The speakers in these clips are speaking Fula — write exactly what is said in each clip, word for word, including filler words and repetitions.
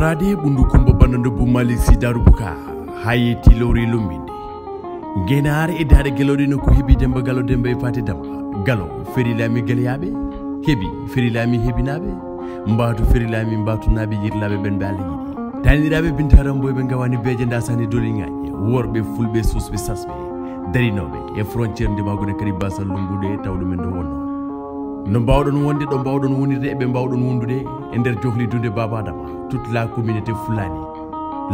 Ade ɓunndu Kumba Bannda Ndobbu Malik Sy Daaru Buka, haa yetti lowre Lumbinde. Ngenaare e daaɗe gelooɗe nokku heɓi Demba Galo Demba e Paate Damba. Galo, feri laami Geleyaaɓe, heɓi, feri laami Heɓinaaɓe, mbaatu, feri laami Mbaatunaaɓe, yirlaaɓe ɓen ɓe Allah yiɗi. Taaniraaɓe Binta Ramboy ɓe ngawani beeje, ndasani doliŋaaji, worɓe fulɓe susɓe sasɓe, darinooɓe e frontière ndimaagu ne kadi baasal lumbude taw ɗumen ɗo wonno. No mbaawɗon wonde, ɗo mbaawɗon wonirde, e ɓe mbaawɗon wondude e nder johli dunde Baaba Adama, toute la communauté Fulani.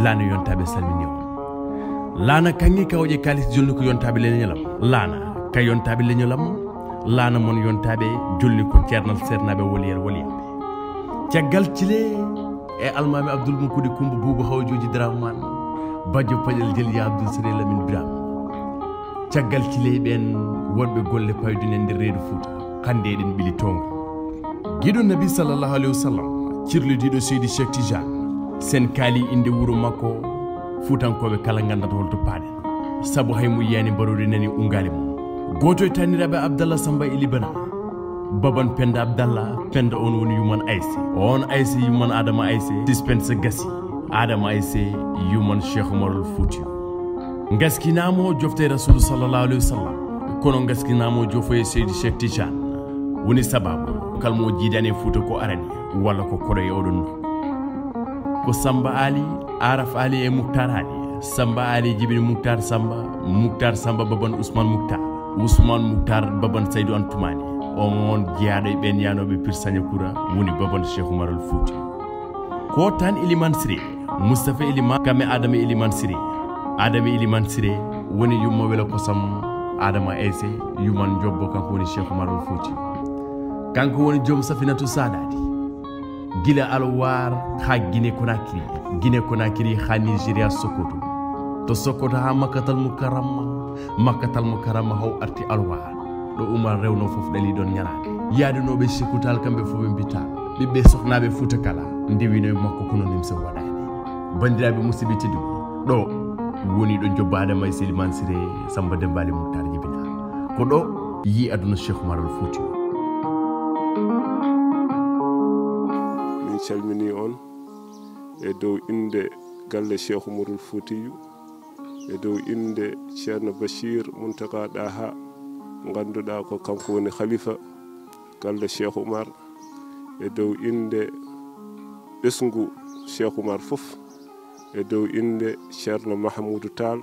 Laana yontaaɓe salmini on. Laana kaŋŋe kawƴe kaalis jolni ko yontaaɓe leñolam. Laana ka yontaaɓe leñolam. Laana mon yontaaɓe jolni ko ceernal seernaaɓe, woliyal woliyaaɓe. Caggal Cile e Almaami Abdul Mukudi Kumba Buubu Hawjooji Dramane, Bajjo Paƴal Jel ya Abdul Sere Lamin Biram. Caggal Cile ɓen wonɓe golle payduɗe nder reedu Fuuta, hannde eɗen ɓili toonga. Giɗo Nabi sallallahu alayhi wa sallam, cirlidiiɗo Seydi Cheikh Tijaan, sen kaali innde wuro makko, Fuutankooɓe kala nganndata holto paaɗen. Sabu hay mo yiyaani mbaroodi nani ungaali mum. Gooto e taaniraaɓe Abdallah Samba Ili Bana, Baban Penda Abdallah, Penda on woni yumman Ayse. On Ayse yumman Adama Ayse, dispensa gasi. Adama Ayse yumman Cheikh Umarul Fuutiyu. Ngaskinaamo jofte Rasulu sallallahu alayhi wa sallam, kono ngaskinaamo jofoye Seydi Cheikh Tijaan. Woni sababu, kala mo jiidaani e Fuuta ko arani, walla ko koɗo e oɗon nokku. Ko Samba Ali, Araf Ali e Muktar Ali. Samba Ali jibini Muktar Samba, Muktar Samba baban Usman Muktar. Usman Muktar baban Saydu Antumani. On jiyaaɗo e ɓen yaanooɓe Pir Saña Kura, woni baban Cheikh Umar Al Fuuti. Ko tan Iliman Sire, Mustafa Iliman, kame Adama Iliman Sire. Adama Iliman Sire woni yumma wela kosam Adama Ayse, yuman jobbo, kanko woni Cheikh Umar Al Fuuti. Kanko woni joom Safinatu Saadaati. Gila Alwaar haa Gine Konakiri, Gine Konakiri haa Nigeria Sokoto. To Sokoto haa Makkatal Mukarrama, Makkatal Mukarrama haw arti Alwaar. Ɗo Umar rewno fof ɗali ɗon ñalaande. Yaadunooɓe Seku Taal kamɓe fof ɓe mbitta. Ɓiɓɓe sohnaaɓe Fuuta kala ndewino e makko kono nimse waɗaani. Banndiraaɓe musidɓe tedduɓe, ɗo woni ɗo jobbaade may Seydi Mansire Samba Dembaali Muktar Jibina. Ko ɗo yii aduna Cheikh Umar Al Fuuti. Min calminii on e dow innde galle Cheikh Umarul Fuutiyu, e dow innde Ceerno Bachir Muntaka Ɗaha, ngannduɗaa ko kanko woni khalifa galle Cheikh Umar, e dow innde ɓesngu Cheikh Umar fof, e dow innde Ceerno Mahamuudu Taal,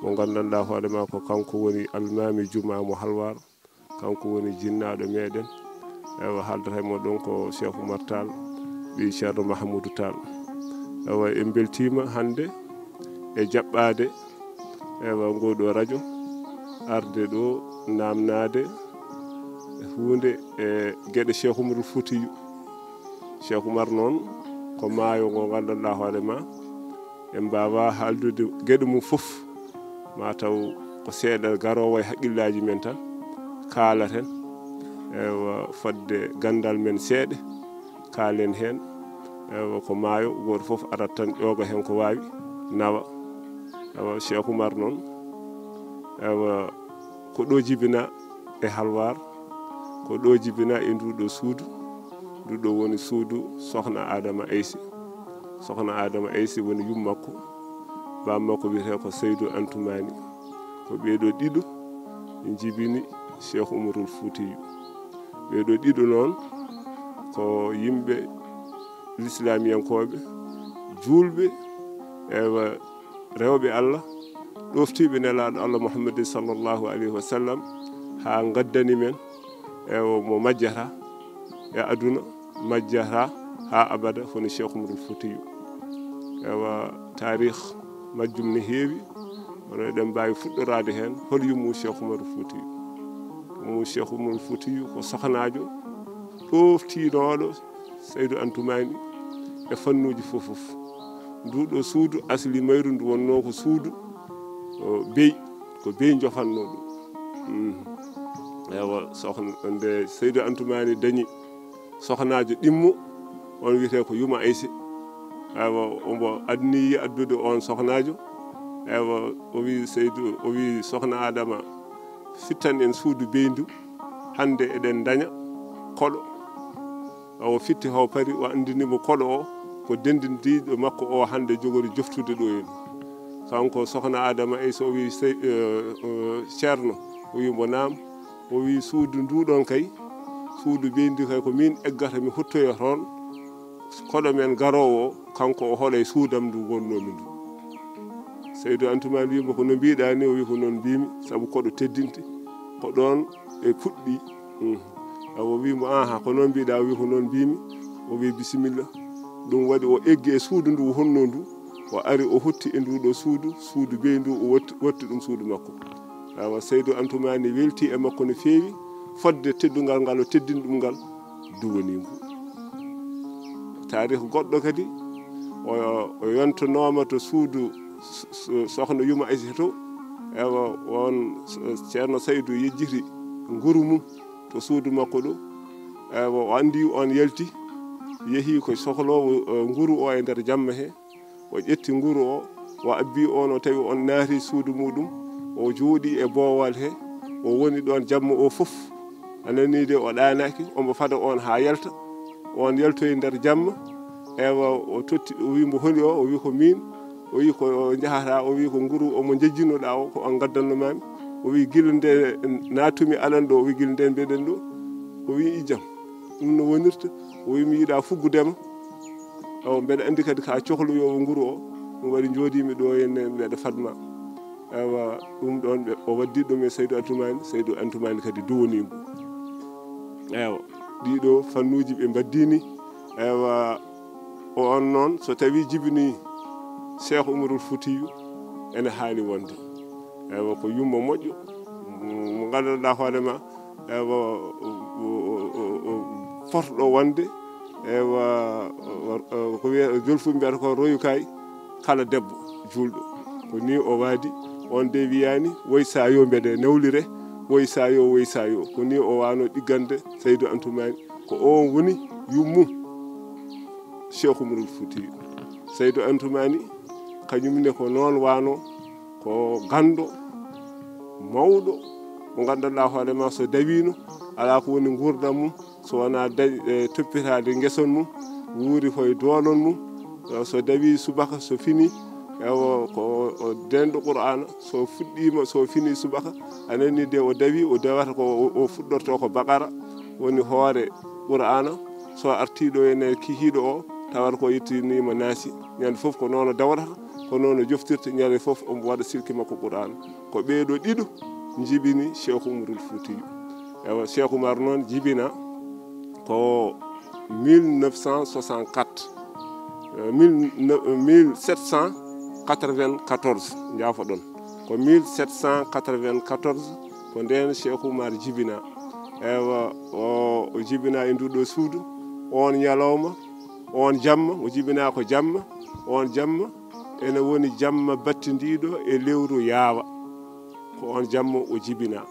mo nganndanɗaa hoore maa ko kanko woni almaami jumaa mo Halwaar. Kanko woni jinnaaɗo meɗen. Ewa, haaldata e mon ɗon ko Cheikh Oumar Tall, ɓii Ceerno Mahamoudou Tall. Ewa, en mbeltiima hannde e jaɓɓaade, ewa, ngoo ɗoo rajo, arde ɗoo naamnaade huunde e geɗe Cheikh Oumarul Foutiyou. Cheikh Oumar noon ko maayo ngo nganndanɗaa hoore maa, en mbaawaa haaldude geɗe mum fof, ma taw ko seeɗa garoowo e haqqillaaji men tan kaalaten. Ewa, fodde ganndal men seeɗa kaalen heen. Ewa, ko maayo, gooto fof arat tan ƴooga heen ko waawi, nawa. Ewa, Cheikh Oumar noon, ewa, ko ɗo jibinaa e Halwaar, ko ɗo jibinaa e nduu ɗoo suudu. Nduu ɗoo woni suudu Sokhna Adama Aysé. Sokhna Adama Aysé woni yumma makko. Baaba makko wiyetee ko Seydou Antoumani. Ko ɓee ɗoo ɗiɗo njibini Cheikh Oumarul Foutiyou. Ɓee ɗoo ɗiɗo noon ko yimɓe lislaamiyankooɓe, juulɓe, ewa, rewɓe Allah, ɗoftiiɓe Nelaaɗo Allah Muhammadin sallallahu alayhi wa sallam, haa ngaddani men, ewa, mo majjata e aduna, majjata haa abada, hono Cheikh Oumarul Foutiyou. Ewa, taarikh majjum ne heewi, kono eɗen mbaawi fuɗɗoraade heen hol yummu Cheikh Oumarul Foutiyou. Yummu Cheikh Oumarul Foutiyou ko sohnaajo ɗoftiinooɗo Seydou Antoumani e fannuuji fof fof. Nduu ɗoo suudu asli mayru ndu wonnoo ko suudu, o, beyi, ko beyi njofannoo ɗum. Mm. Ewa, sokhna, nde Seydou Antoumani dañi sohnaajo ɗimmo, on wiyetee ko Yuma Aysé. Ewa, omo adnii addude on sohnaajo. Ewa, o wii Seydou, o wii Sokhna Adama, fittan en suudu beyi ndu, hannde eɗen ndaña koɗo. O fitti haw pari, o anndini mo koɗo o, Ko denndindiiɗo makko o hannde jogori joftude ɗo en. Kanko Sokhna Adama Aissa, o wi sey-, eh, eh, Ceerno, o wi mbo naam, o wi suudu ndu ɗon kay, suudu beyndi kay ko min eggata mi huttoya toon, koɗo men garoowo o, kanko o hoɗa e suudam ndu wonnoomi ndu. Seydu Antumaan wi mbo ko no mbiɗa ni, o wi ko noon mbimi, sabu koɗo teddinte, ko ɗon e puɗɗi. Mm. Awa o wi mo, "Aha, ko noon mbiɗa?" O wi, "Ko noon mbimi." O wi, "Bisimilla." Ɗum waɗi o eggi e suudu ndu honno ndu, o ari o hotti e ndu ɗo suudu, suudu beyi ndu o watti, watti ɗum suudu makko. Awa Seydu Antumaani welti e makko no feewi, fodde teddungal ngal o teddini ɗum ngal duwani ngu. Taarih goɗɗo kadi, o, o yontonooma to suudu s-, s-, Sokhna Yuma Aysata to, ewa, on s-, Ceerno Saydu yejjiti nguru mum to suudu makko ɗo. Ewa, o anndi on yalti, yehi ko sohloowo, eh, nguru o e nder jamma he. O ƴetti nguru o, o abbi on, o tawi on naati suudu muɗum, o jooɗi e boowal he, o woni ɗon jamma o fof. A nanii de, o ɗaanaaki, omo fada on haa yalta. On yaltoyi nder jamma, ewa, o totti, o wi mbo, "Holi o?" O wi, "Ko min." O wi, "Ko njahata?" O wi, "Ko nguru omo njejjinoɗa o, ko on ngaddanno maami." O wi, "Gila nde naatumi aɗan ɗo." O wi, "Gila nde mbeɗen ɗo." O wi, "Ijam, ɗum no wonirta?" O wi, "Mi yiɗa fuggudema." Awa, mbeɗa anndi kadi ka cohloyoowo nguru o, ɗum waɗi njooɗiimi ɗo henne mbeɗa fadma. Awa, ɗum ɗon ɓe, o waddi ɗum e Seydu Antumaani, Seydu Antumaani kadi duwanii mbo. Ewa, ɗiɗo fannuuji ɓe mbaddini. Ewa, o on noon, so tawi jibini Cheikh Oumarul Foutiyou, ene haani wonde. Ewa, ko yumma moƴƴo, mo nganndanɗaa hoore ma, ewa, o, o, o, o, o fotɗo wonde, ewa, o, o, ko wiya, jolfuɓe mbiyata ko royukaay kala debbo juulɗo. Ko ni o waadi, on de wiyaani, "Woy sayo mbeɗe nawlire, woy sayo, woy sayo." Ko ni o wano ɗiggande Seydu Antumaani. Ko on woni yummum Cheikh Oumarul Foutiyou. Seydu Antumaani, kañum ne ko noon wano, ko ganndo mawɗo, mo nganndanɗaa hoore ma so dawiino, alaa ko woni nguurndam mum, so wonaa dañ-, e toppitaade ngeson mum, wuuri koye doolon mum. So dawi subaka, so fini, ewa, ko o denɗo Qur'aana, so fuɗɗiima, so fini subaka, a nani de o dawi, o dawata ko, o, o fuɗɗorto ko Baqara, woni hoore Qur'aana. So artii ɗo ene kihiiɗo o, tawata ko yettinii mo Naasi. Ñande fof ko noon o dawrata, ko noon o joftirta, ñande fof omo waɗa silki makko Qur'aana. Ko ɓee ɗo ɗiɗo njibini Cheikh Oumarul Foutiyou. Ewa, Cheikh Oumar noon jibina ko mille neuf cent soixante-quatre, euh, mille, mille sept cent quatre-vingt-quatorze, njaafoɗon. Ko mille sept cent quatre-vingt-quatorze, ko ndeen Cheikh Oumar jibina. Ewa, o, o jibina e nduɗo suudu, on ñalawma, on jamma, o jibina ko jamma, on jamma, ene woni jamma battindiiɗo e lewru yaawa. Ko on jamma o jibina.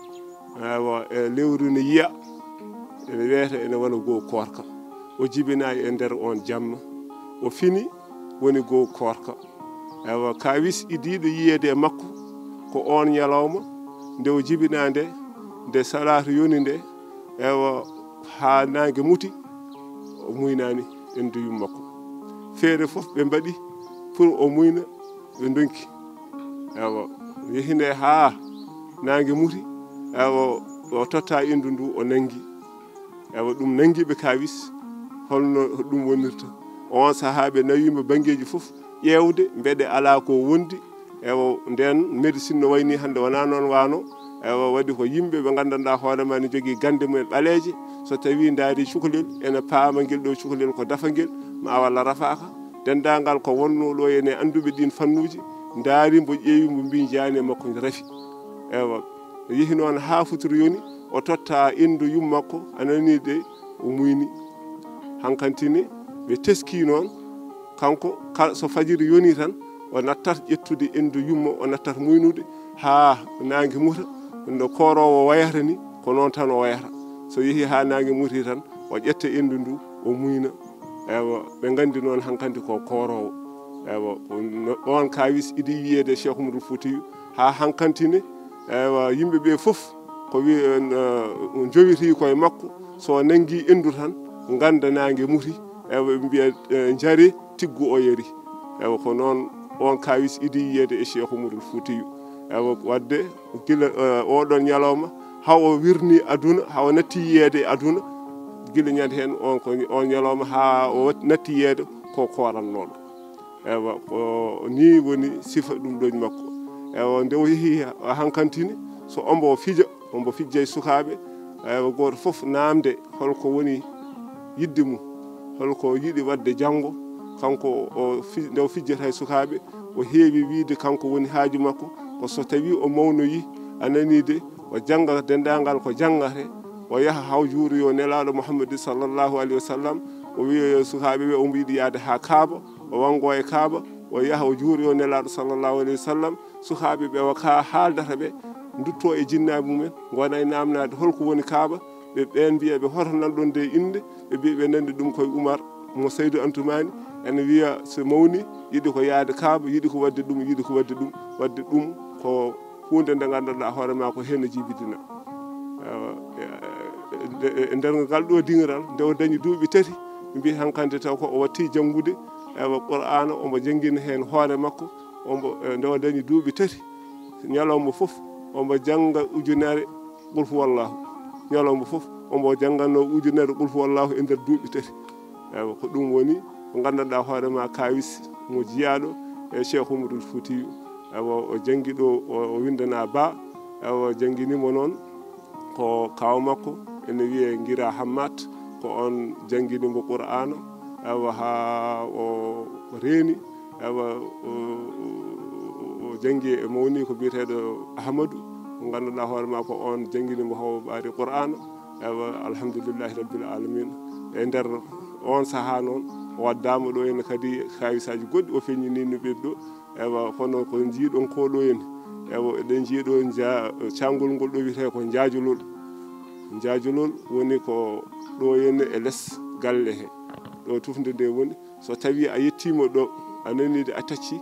Ewa, e lewru ne yiya, ene wiyata ene wona goo koorka. O jibina e nder on jamma. O fini, woni goo koorka. Ewa, kaawis idiiɗo yiyeede e makko, ko on ñalawma, nde o jibina nde, nde salaatu yoni nde, ewa, haa naange muti, o muynaani enndu yumma makko. Feere fof ɓe mbaɗi pour o muyna, ɓe ndonki. Ewa, yehi nde haa naange muti, ewa, o totta enndu ndu, o nanngi. Ewa, ɗum nanngi ɓe kaawis, holno ɗum wonirta. On sahaa ɓe nawiima banngeeji fof, ƴeewde mbeɗe alaa ko wondi. Ewa, ndeen médecine no wayni hannde, wonaa noon wano. Ewa, waɗi ko yimɓe ɓe nganndanɗaa hoore ma ne njogii gannde mumen ɓaleeje. So tawii ndaari cukalel, ene paama ngel ɗo cukalel ko dafangel, ma walla rafaaka. Denndaangal ko wonnoo ɗo ene annduɓe ɗiin fannuuji, ndaari mbo, ƴeewi mbo, mbii jaani e makko rafi. Ewa, yehi noon haa futuro yoni, o totta enndu yumma makko, a nanii de, o muyni. Hankantine, ɓe teskii noon, kanko, kala so fajiri yoni tan, o nattat ƴettude enndu yumma, o nattat muynude haa naange muta. No kooroowo wayata ni, ko noon tan o wayata. So yehi haa naange muti tan, o ƴetta enndu ndu, o muyna. Ewa, ɓe nganndi noon hankandi ko kooroowo. Ewa, ko no-, ɗoon kaawis idi yiyeede Cheikh Oumarul Foutiyou, haa hankantine, ewa, yimɓe ɓe fof ko wi-, en, eh, jowiti koye makko, so nanngi enndu tan, ngannda naange muti, ewa, ɓe mbiya, eh, njare, Tiggu o yari. Ewa, ko noon on kaawis idi yiyeede e Cheikh Umarul Fuutiyu. Ewa, wadde gila, eh, oɗon ñalawma, hawo wirni aduna, hawo natti yiyeede e aduna, gila ñande heen on, ko on ñalawma haa o wat-, natti yiyeede ko koorannooɗo. Ewa, ko ni woni sifa ɗum ɗoñ makko. Ewa, nde o yehi hankantini, so ombo fija, ombo fijja e sukaaɓe, ewa, gooto fof naamde holko woni yiɗde mum, holko yiɗi waɗde janngo, kanko o fi-, nde o fijjata e sukaaɓe, o heewi wiide kanko woni haaju makko, ko so tawi o mawnoyi, a nanii de, o jannga denndaangal ko janngate, o yaha haw juuroyo Nelaaɗo Muhammadu sallallahu alayhi wa sallam, o wiya yo sukaaɓe ɓe, omo yiɗi yahde haa Kaaba, o wanngo e Kaaba, o yaha o juuroyo Nelaaɗo sallallahu alayhi wa sallam, sukaaɓe ɓe o ka haaldata ɓe, ndutto e jinnaaɓe mumen, ngona e naamnaade holko woni Kaaba, ɓe ɓeen mbiya ɓe hoto nan ɗon nde innde, ɓe mbiya ɓe nanndi ɗum koye Umar mo Saydu Antumani, ene wiya so mawni, yiɗi ko yahde Kaaba, yiɗi ko waɗde ɗum, yiɗi ko waɗde ɗum, waɗde ɗum ko huunde nde nganndanɗaa hoore maa ko heen no jibidina. Ewa, e, e, e, e nder ngal ɗo diŋiral, nde o dañi duuɓi tati, mbi hankante taw ko o watti janngude, ewa, Qur'aana, omo janngina heen hoore makko, omo, e, nde o dañi duuɓi tati, ñalawma fof, omo jannga ujunere Qul huwallahu. Ñalawma fof, omo jannganno ujunere Qul huwallahu e nder duuɓi tati. Ewa, ko ɗum woni ko nganndanɗaa hoore maa kaawis mo jiyaaɗo e Cheikh Umarul Fuutiyu. Ewa, o janngi ɗo, o, o winndana ba, ewa, o janngini mo noon ko kaaw makko, ene wiyee Ngira Hammat, ko on janngini mo Qur'aana, ewa, haa o, o reeni, ewa, o, o, o janngi e mawni ko biyeteeɗo Ahmadu, mo nganndanɗaa hoore maa ko on janngini mo haw ɓaari Qur'aana, ewa, alhamdulillahi rabbil alamin. E nder on sahaa noon, o waddaama ɗo ene kadi kaawisaaji goɗɗi o feññinino ɓeɗɗo, ewa, kono ko njiiɗon ko ɗo ene, ewa, eɗen njii ɗo nja-, caangol ngol ɗo wiyetee ko njaajolol. Njaajolol woni ko ɗo ene e les galle he, ɗo tufnde nde woni. So tawi a yettiima ɗo, a nanii de a tacci,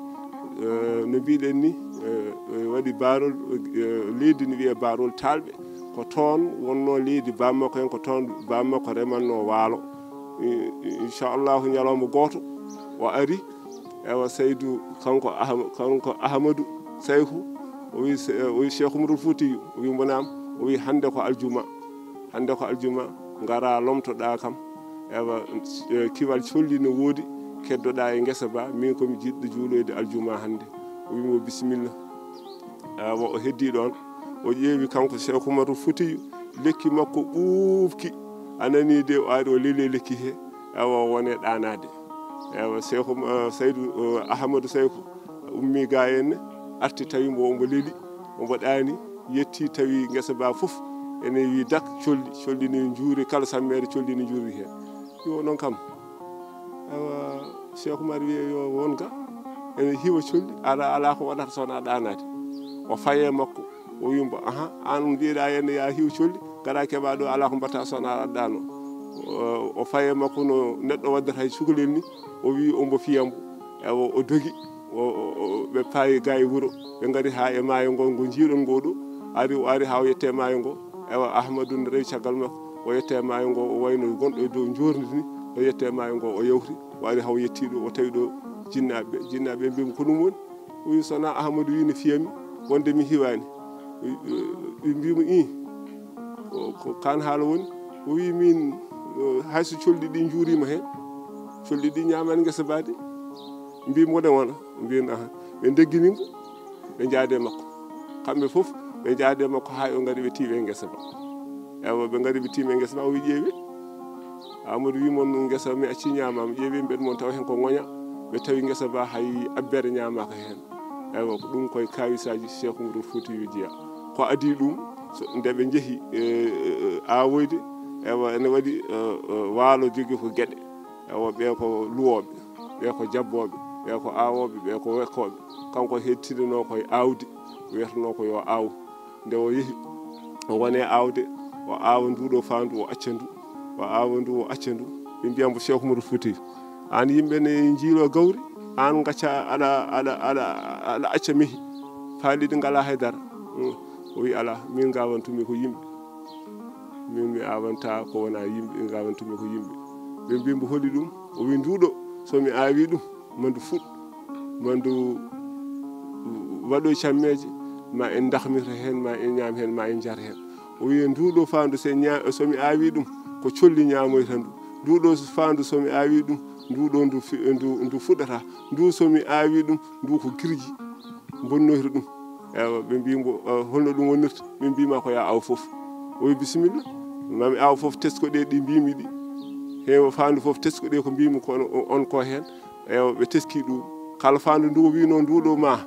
eh, no mbiɗen ni, eh, eh, waɗi baarol, eh, leydi ne wiyee baarol Taalɓe. Ko toon wonnoo leydi baammakko en, ko toon baammakko remanno waalo. I-, i-, inchallahu ñalawma gooto o ari, ewa Saydu, kanko Ahma-, kanko Ahmadu Sayku, o wi se-, o wi Cheikh Umarul Fuutiyu, o wi mbo naam, o wi hannde ko aljuma. Hannde ko aljuma, ngara lomtoɗaa kam. Ewa, eh, kiwal colli no woodi, keddoɗaa e ngesa ba, min ko mi jiɗɗo juuloyde aljuma hannde. O wi mo bisimilla. Ewa, o heddi ɗoon, o ƴeewi kanko Cheikh Umarul Fuutiyu, lekki makko ɓuuɓki, a nanii de o ari o leli e lekki he, ewa, o woni e ɗaanaade. Ewa, Cheikh Um-, eh, Saydu, eh, Ahmadu Sayku, ummi ga henne, arti tawi mbo omo leli, omo ɗaani, yetti tawi ngesa ba fof ene wi dak colli, colli ne njuuri kala sammeere colli ne njuuri heen. Yo noon kam, awa, Cheikh Oumar wiye yo won ga ene hiwa colli, ala, ala ko waɗata so wonaa ɗaanaade. O faye makko, o wi mbo, aha, an mbiɗa henne ya hiw colli, gara keɓa ɗo ala ko mbatta so wonaa ɗaano. O, o faye makko no neɗɗo waddata hay cukalel ni, o wi ombo fiya mbo. Ewa, o dogi, o, o, o, ɓe paayi ga e wuro, ɓe ngari haa e maayo ngo, ngo njiiɗon ngo ɗo, ari, o ari haa o yette maayo ngo. Ewa, Ahmadu ne rewi caggal makko, o yette maayo ngo, o wayno gonɗo e dow njoorndi ni, o yette maayo ngo, o yawti, o ari haa o yetti ɗo, o tawi ɗo jinnaaɓe, jinnaaɓe mbi mo ko ɗum woni? O wi, so wonaa Ahmadu wi no fiya mi, wonde mi hiwaani. Ɓe mbi mo, ii, ko, ko kaan haala woni? O wi, min, eh, hay so colɗi ɗi njuuriima heen, colɗi ɗi ñaamaani ngesa ba de. Mbi mo, ɗe wona? Mbi, aha. Ɓe ndeggini mo, ɓe njaade makko. Kamɓe fof, ɓe njaade makko haa o ngari ɓe tiiɓe ngesa ba. Ewa, ɓe ngari ɓe tiiɓe ngesa ba, o wi, ƴeewi. Amadou wi mon ngesa mi acci ñaamaama, ƴeewi mbeɗa mon tawa heen ko ŋoña. Ɓe tawi ngesa ba hay abbere ñaamaaka heen. Ewa, ko ɗum koye kaawisaaji Cheikh Oumar Fouti yo jeya. Ko adii ɗum, so, nde ɓe njehi, e, e, e, aawoyde, ewa, ene waɗi, e, e, waalo jogii ko geɗe. Ewa, ɓe ko luwooɓe, ɓe ko jabbooɓe, ɓe ko aawooɓe, ɓe ko wekkooɓe. Kanko hedditiɗenoo koye aawdi, wiyetenoo ko yo aaw. Nde o yehi, o woni e aawde, o aawa nduɗo faandu, o acca ndu, o aawa ndu, o acca ndu. Ɓe mbiya mbo Cheikh Oumar Fouti, aan yimɓe ne njiilo gawri, aan ngacca aɗa, aɗa, aɗa, aɗa acca mehi, faaliɗi ngalaa hay dara. Mm. O wi, alaa, min ngawantumi ko yimɓe. Min mi aawanta ko wonaa yimɓe, ngawantumi ko yimɓe. Ɓe mbi mbo holi ɗum, o wi nduɗo, So mi aawi ɗum, ma ndu fuɗ, ma ndu waɗoy cammeeje, ma en ndahmir heen, ma en ñaam heen, ma en njar heen. O wiyi, nduɗo faandu, so ña-, so mi aawi ɗum, ko colli ñaamoyta ndu. Nduɗo faandu, so mi aawi ɗum, nduɗo ndu fi-, ndu, ndu fuɗata. Ndu, so mi aawi ɗum, ndu ko girji bonnoyta ɗum. Ewa, ɓe mbi mbo, "Eh, holno ɗum wonirta?" Min mbima ko ya aw fof. O wi, "Bisimilla, mami aw fof, tesko ɗe ɗi mbimi ɗi. Heewa faandu fof, tesko ɗe ko mbimi ko on, on ko heen." Ewa, ɓe teski ɗum. Kala faandu ndu o wino nduɗo ma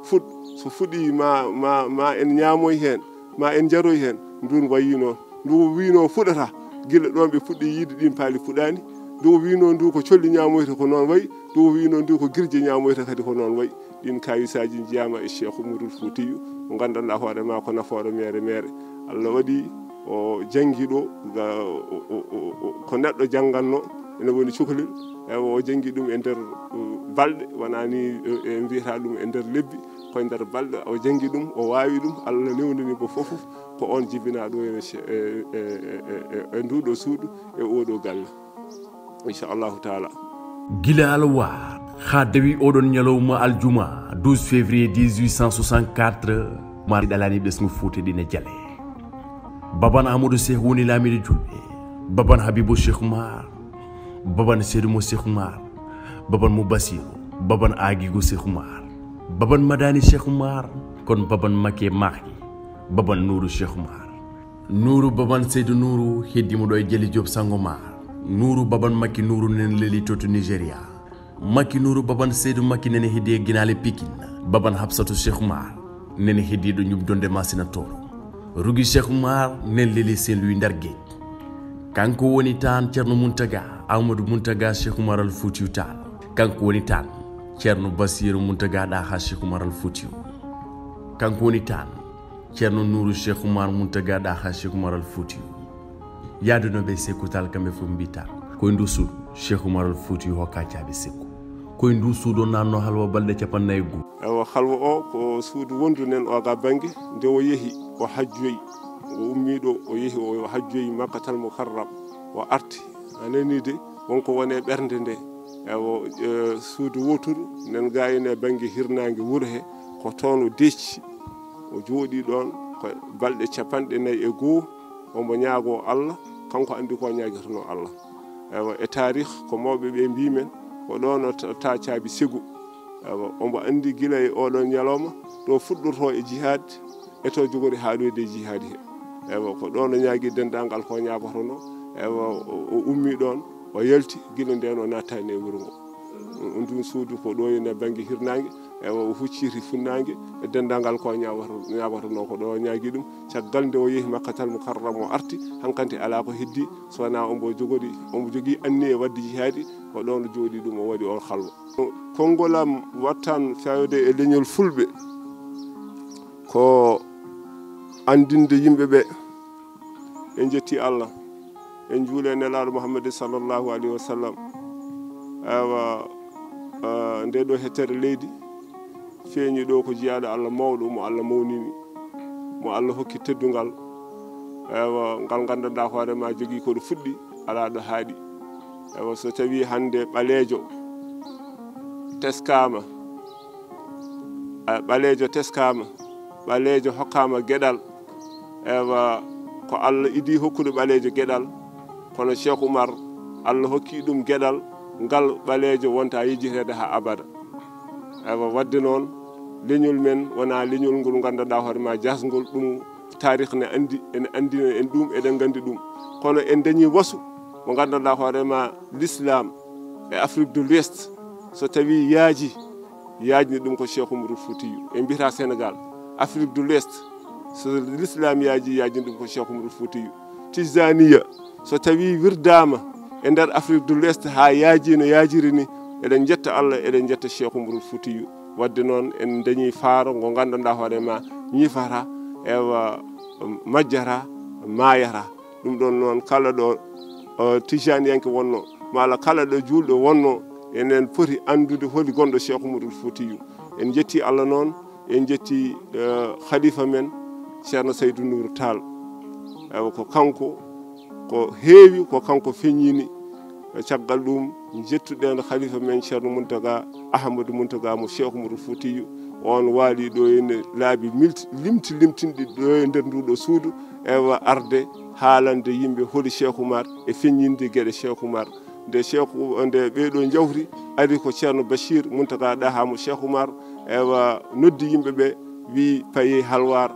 fuɗ, so fuɗi ma, ma, ma en ñaamoy heen, ma en njaroy heen, ndun wayi noon. Ndu o wino fuɗata, gila ɗon ɓe puɗɗi yiide ɗin paali fuɗani. Ndu o wino ndu ko colli ñaamoyta ko noon wayi, ndu o wino ndu ko girje ñaamoyta kadi ko noon wayi. Ɗin kayisaaji njiyaama e Cheikh Oumarul Foutiyou, mo nganndanɗaa hoore ma ko nafooɗo meere meere. Allah waɗi o janngi ɗo, ga-, o, o, o, o, ko neɗɗo jannganno, ene woni cukalel. Ewa, o janngi ɗum e nder, uh, balɗe, wonaa ni, eh, eh, mbiyata ɗum e nder lebbi, ko e nder balɗe o janngi ɗum, o waawi ɗum. Allah newndani mo fof, ko on jibinaaɗo e, e, e, e, e, e nduɗo suudu, e oɗo galle. Inchallahu taala. Gila alwar haa dawi oɗon ñalawma aljuma douze février dix-huit cent soixante-quatre, mari ɗalani ɓesngu Fuuta ɗi ne jale. Baban Amadou Cheikh woni laamiiɗo julɓe. Baban Habibou Cheikh Oumar. Baban Seydou Mo Cheikh Oumar. Baban Mo Basirou. Baban Agigou Cheikh Oumar. Baban Madani Cheikh Oumar. Kon baban Maké Mahi. Baban Nourou Cheikh Oumar. Nourou baban Seydou Nourou heddi mo ɗo e Jali Diop Sangomar. Nourou baban Macky Nourou nen leli to to Nigeria. Macky Nourou baban Seydou Macky nene heddi e Ginaale Pikine. Baban Hafsatou Cheikh Oumar nene heddi ɗo ñubdonde Masina Toro. Rugi Cheikh Oumar nen leli Saint Louis Ndar Géej. Kanko woni taan Ceerno Muntaga, Amadou Muntaga Cheikh Oumar Al Foutiyou Tall. Kanko woni taan Ceerno Bassirou Muntaga Ɗaha Cheikh Oumar Al Foutiyou. Kanko woni taan Ceerno Nourou Cheikh Oumar Muntaga Ɗaha Cheikh Oumar Al Foutiyou. Yaadunooɓe e Sekku Tall kamɓe fof mbi tan, koye ndu suudu Cheikh Oumar Al Foutiyou hokka caabi Sekku. Koye ndu suudu o naatno halwa balɗe capanɗe nayi e goo. Ewa, halwa o ko suudu wondu nen o ga bannge, nde o yehi o hajjoyi, o ummi ɗo, o yehi o hajjoyi Makkatal Mukarram, o arti, a nani de, wonko woni e ɓernde nde. Ewa, eh, suudu woturu nen ga ene bannge hirnaange wuro he, ko toon o decci, o jooɗi ɗoon ko balɗe capanɗe nayi e goo, omo ñaago Allah, kanko anndi ko ñaagotono Allah. Ewa, e taarih, ko mawɓe ɓe mbii men, ko ɗoon o ta-, ta caabi Segu. Ewa, omo anndi gila e oɗon ñalawma, ɗo fuɗɗorto e jihaad, e to jogori haaɗoyde e jihaadi he. Ewa, ko ɗoon o ñaagi denndaangal ko ñaagotono. Ewa, o, o ummi ɗoon, o yalti, gila ndeen o nattani e wuro ngo. Ndun suudu ko ɗo ene bannge hirnaange, ewa, o hucciti funnaange, e denndaangal ko ñaagoto-, ñaagotono ko ɗo o ñaagi ɗum. Caggal nde o yehi Makkatal Mukarram o arti, hankante alaa ko heddi, so wonaa omo jogori, omo jogii anniya waɗde jihaadi, ko ɗoon o jooɗi ɗum, o waɗi on halwa. Konngol am wattan fewde e leñol Fulɓe, ko anndinde yimɓe ɓe, en njetti Allah, en njuule e Nelaaɗo Muhammad sallallahu alayhi wa sallam. Ewa, eh, nde ɗo hettere leydi feeñi ɗo ko jiyaaɗo Allah mawɗo mo Allah mawnini, mo Allah hokki teddungal. Ewa, ngal nganndanɗaa hoore ma jogii ko ɗo fuɗɗi, alaa ɗo haaɗi. Ewa, so tawii hannde ɓaleejo teskaama, a, ɓaleejo teskaama, ɓaleejo hokkaama geɗal, ewa, ko Allah idii hokkude ɓaleejo geɗal, kono Cheikh Oumar, Allah hokki ɗum geɗal, ngal ɓaleejo wonta yejjiteede haa abada. Ewa, waɗde noon, leñol men wonaa leñol ngol nganndanɗaa hoore ma jasngol, ɗum taarih ne anndi, ene anndina en ɗum, eɗen nganndi ɗum. Kono en dañii wasu mo nganndanɗaa hoore ma l'islam e Afrique de l'Ouest, so tawii yaaji, yaajni ɗum ko Cheikh Oumarul Foutiyou. En mbiyata Sénégal, Afrique de l'Ouest, so l'islam yaaji, yaajni ɗum ko Cheikh Oumarul Foutiyou. Tijaniya, so tawii wirdaama e nder Afrique de l'Ouest haa yaaji no yaajiri ni, eɗen njetta Allah, eɗen njetta Cheikh Oumarul Foutiyou. Waɗde noon, en dañii faaro ngo nganndanɗaa hoore ma ñiifata, ewa, majjata, maayata. Ɗum ɗoon noon, kala ɗo, o, tijaniyanke wonno, maa kala ɗo juulɗo wonno, enen poti anndude holi gonɗo Cheikh Oumarul Foutiyou. En njetti Allah noon, en njetti, eh, khalifa men, Ceerno Saydou Nour Tall. Ewa, ko kanko, ko heewi, ko kanko feññini. E caggal ɗum, Njettuɗen khalifa men Ceerno Muntaga Ahmadu Muntaga mo Cheikh Umarul Fuutiyu. On waali ɗo ene laabi milti, limti, limtinɗi ɗo e nder nduɗo suudu. Ewa arde haalande yimɓe holi Cheikh Umar e feññinde geɗe Cheikh Umar. Nde Cheikh, nde ɓeeɗo njawri ari ko Ceerno Bachir Muntaga Ɗaha mo Cheikh Umar, ewa noddi yimɓe ɓe, wi paye halwar,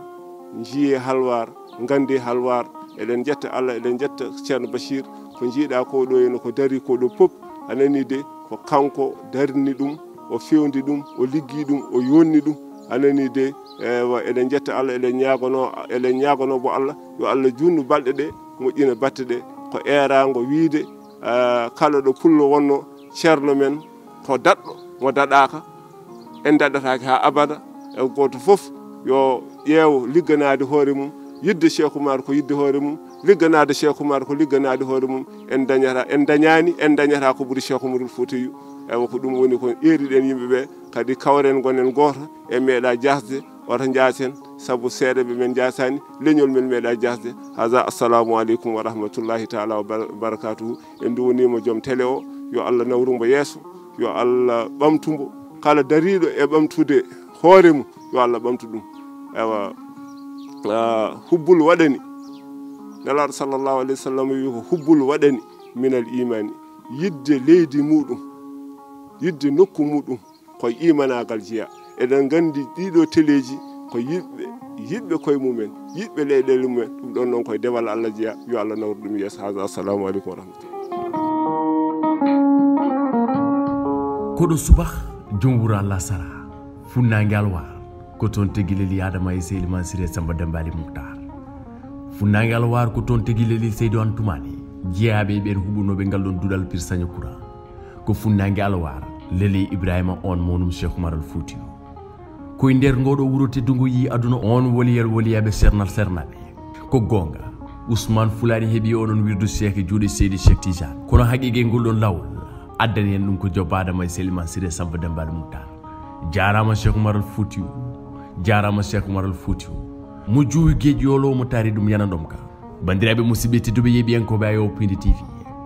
njiye halwar, ngannde halwar. Eɗen njetta Allah, eɗen njetta Ceerno Bachir. Ko njiiɗa ko ɗo ene ko dari ko ɗo pop, a nani de, ko kanko darni ɗum, o fewndi ɗum, o liggi ɗum, o yonni ɗum. A nani de, ewa, eɗen njetta Allah, eɗen ñaagono, eɗen ñaagono bo Allah, yo Allah junnu balɗe ɗe, moƴƴina batte ɗe. Ko eeraango wiide, eh, kala ɗo pullo wonno, ceerno men ko daɗɗo, mo daɗaaka, en daɗataake haa abada. E gooto fof yo ƴeew ligganaade hoore mum, yidde Cheikh Umar ko yidde hoore mum, ligganaade Cheikh Umar ko ligganaade hoore mum. En dañata, en dañaani, en dañata ko ɓuri Cheikh Umarul Fuutiyu. Ewa, ko ɗum woni ko eeriɗen yimɓe ɓe, kadi kawren ngonen gooto, en meeɗa jaasde, wata njaasen, sabu seeɗa ɓe men njaasaani, leñol men meeɗa jaasde. Haza, assalamu aleykum wa rahmatullahi taala wa bar-, barakatuhu. En nduwaniima joom tele o, yo Allah nawru mbo yeeso, yo Allah ɓamtu mbo. Kala dariiɗo e ɓamtude hoore mum, yo Allah ɓamtu ɗum. Ewa, ah, hubbul waɗani. Nelaaɗo sallallahu alayhi wa sallam wi ko hubbul waɗani minal imaani. Yidde leydi muɗum, yidde nokku muɗum, ko e imanaagal jeya. Eɗen nganndi ɗiɗo teleeji ko yiɗɓe, yiɗɓe koye mumen, yiɗɓe leyɗeele mumen. Ɗum ɗon noon ko e dewal Allah jeya. Yo Allah nawru ɗum yeeso. Haza, assalamu aleykum wa rahmatullah. Koɗo subax, jom wuro Allah sara. Funnaange Alwaar, ko toon tigi leli Adama e Seydi Mansire Samba Dembaali Muktar. Funnaange Alwaar, ko toon tigi leli Seydi Antumani, jeyaaɓe e ɓeen huɓunooɓe ngal ɗon duɗal Pir Saña Kura. Ko funnaange Alwaar, leli Ibrahima on mawnum Cheikh Umar Al Fuutiyu. Ko e nder ngoo ɗoo wuro teddungo yii aduna on woliyal woliyaaɓe sernal sernaaɓe. Ko goonga, Usmaan Fulaani heɓi oɗon wirdu Cheikh e juuɗe Seydi Cheikh Tidiane. Kono haqiiqe ngol ɗon laawol addani en ɗum ko Joop Adama e Seydi Mansire Samba Dembaali Muktar. Jaaraama Cheikh Umar Al Fuutiyu, jaaraama Cheikh Umar Al Fuutiyu. Mo juuwi geej yooloo mo taari ɗum yana ɗom ka. Banndiraaɓe musidɓe tedduɓe yeeɓiyankooɓe Ayo Pindi T V,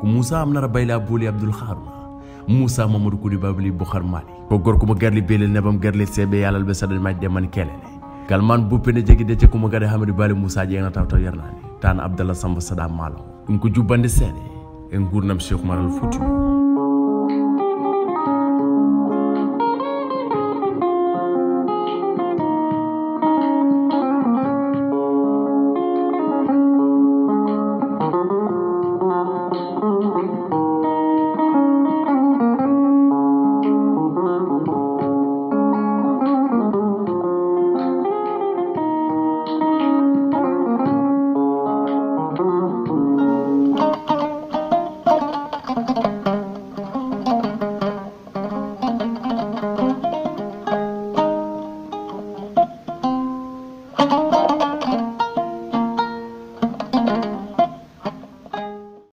ko Muusa Amnara Bayla Booli Abdul Haruna, Muusa Mamadou Kudi Babli Bukhar Mali. Ko gorko mo garli beelel nebam garlel seeɓe yaalal ɓe saɗa majde man kelele. Kalman buppe ne jagi decce ko mo gaɗa Hamadi Bali Muusa ƴeeŋna taw taw yarnaani. Tan Abdallah Samba Saɗa Maalo. Ɗum ko jubbande seeɗa e nguurndam Cheikh Umar Al Fuutiyu.